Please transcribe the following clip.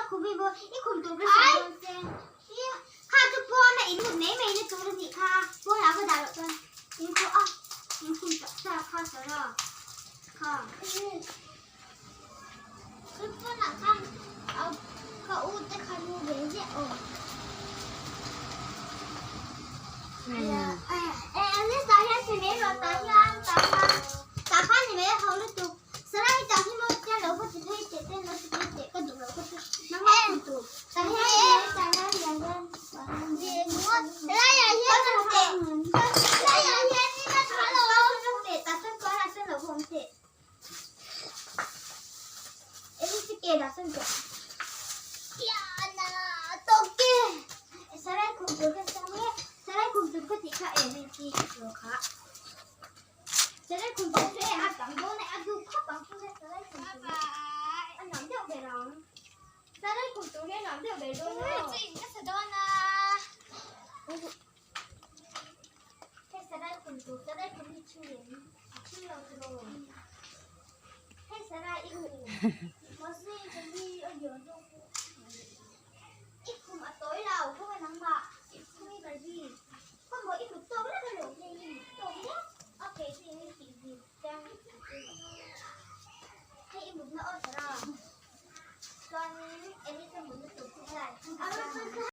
khum i maw i khum tur ka sawi dawn che kha chu pawn a in mut mai mai na tur a nih kha pawn ah ka dah loh chuan in khaw a in khum tak tak kha Sara kha chu pawn ah khan ka u te kha nu ve ziah aw Alice ah hian ti mai rawh tah hian tah khan tah khan ni mai a ho lutuk. Sarai tah hi maw tia lo ka ti phei teh ten lo ti phei teh ka duh lo ka ti nangmah khum tur tah hian tah hian tah hian Laiah hian awm teh laiah hian in a tha lo teh tah chuan chuan ah sawn lo va awm teh eng chi ke dah sawn teh Tiana tawk e Sarai khum tur ka siam e Sarai khum tur ka tih kha e hei chi lo kha.